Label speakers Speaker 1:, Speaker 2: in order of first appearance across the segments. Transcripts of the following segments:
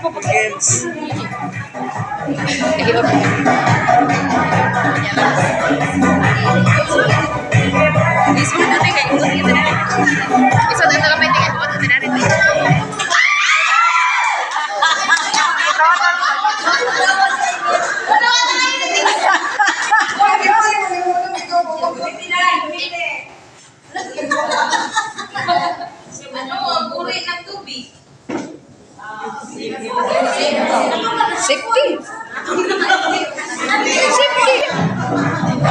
Speaker 1: Girls.
Speaker 2: Ismo na kay ubos kita na. Isa na kami tingay ubos na rin.
Speaker 3: Ano ang uri ng tubig?
Speaker 2: Safety. Safety.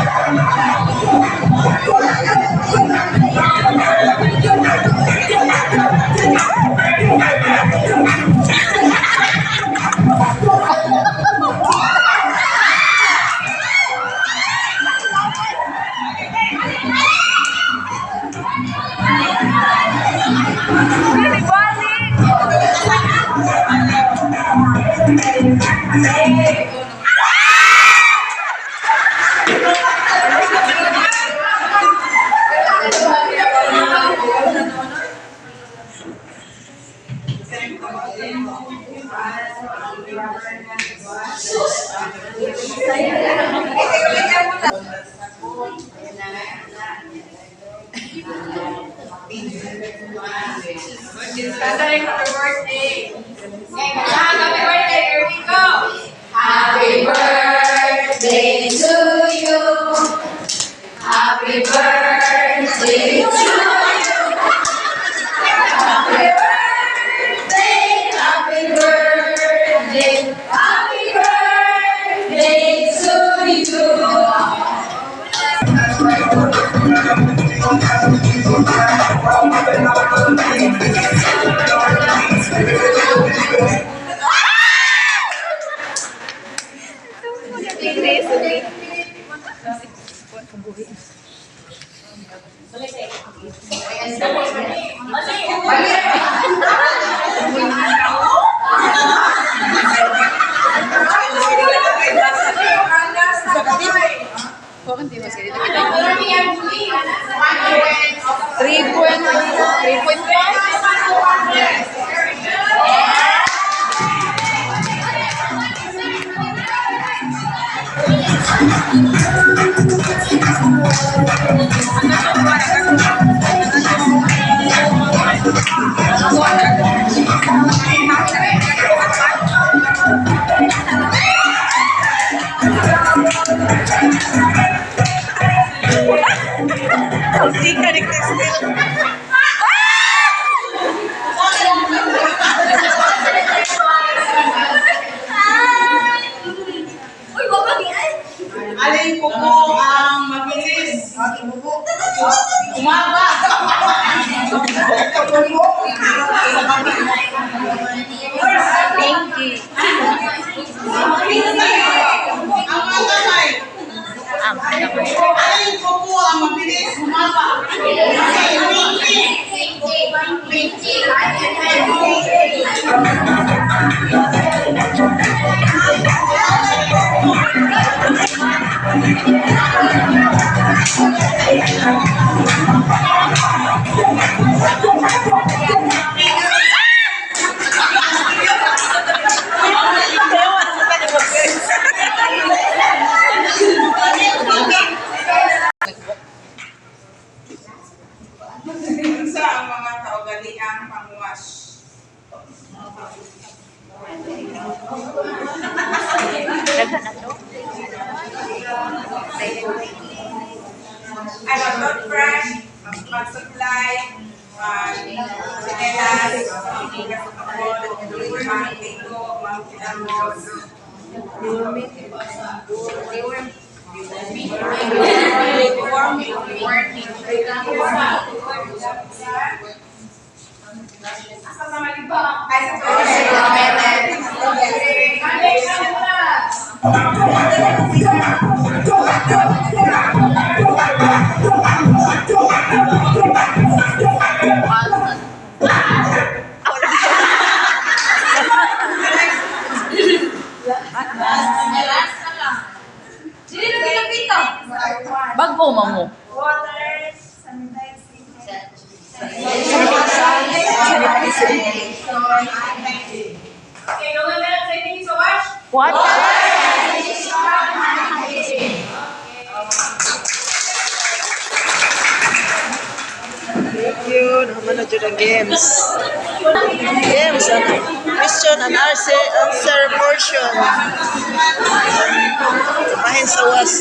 Speaker 3: Happy birthday! Happy birthday! Here we go!
Speaker 4: Happy birthday to you. Happy birthday to you. Happy birthday, happy birthday, happy birthday to you.
Speaker 2: 3.3.5.
Speaker 1: Hindi ka ni Crystal.
Speaker 3: Uy, wag ay!
Speaker 1: Alin po po ang mabilis? Umaba.
Speaker 2: Thank you.
Speaker 1: Ang mga kamay. Alin po po ang mabilis? Umaba. Okay, Pinky. Unsa ang mga kaugaliang pangwash?
Speaker 2: Daghan na to.
Speaker 1: Ay, mag-toothbrush, mag-supply, mag-chinelas, mag-ligo, mag-kinamos. Ay, sa
Speaker 3: Dili na kita.
Speaker 2: Bago mo.
Speaker 1: Water, sanitizing.
Speaker 3: Okay, go na lang sa inyo sa wash.
Speaker 2: Water.
Speaker 1: Thank you. Naman na dyan ang games. Games and question and answer portion. Bahin sa was.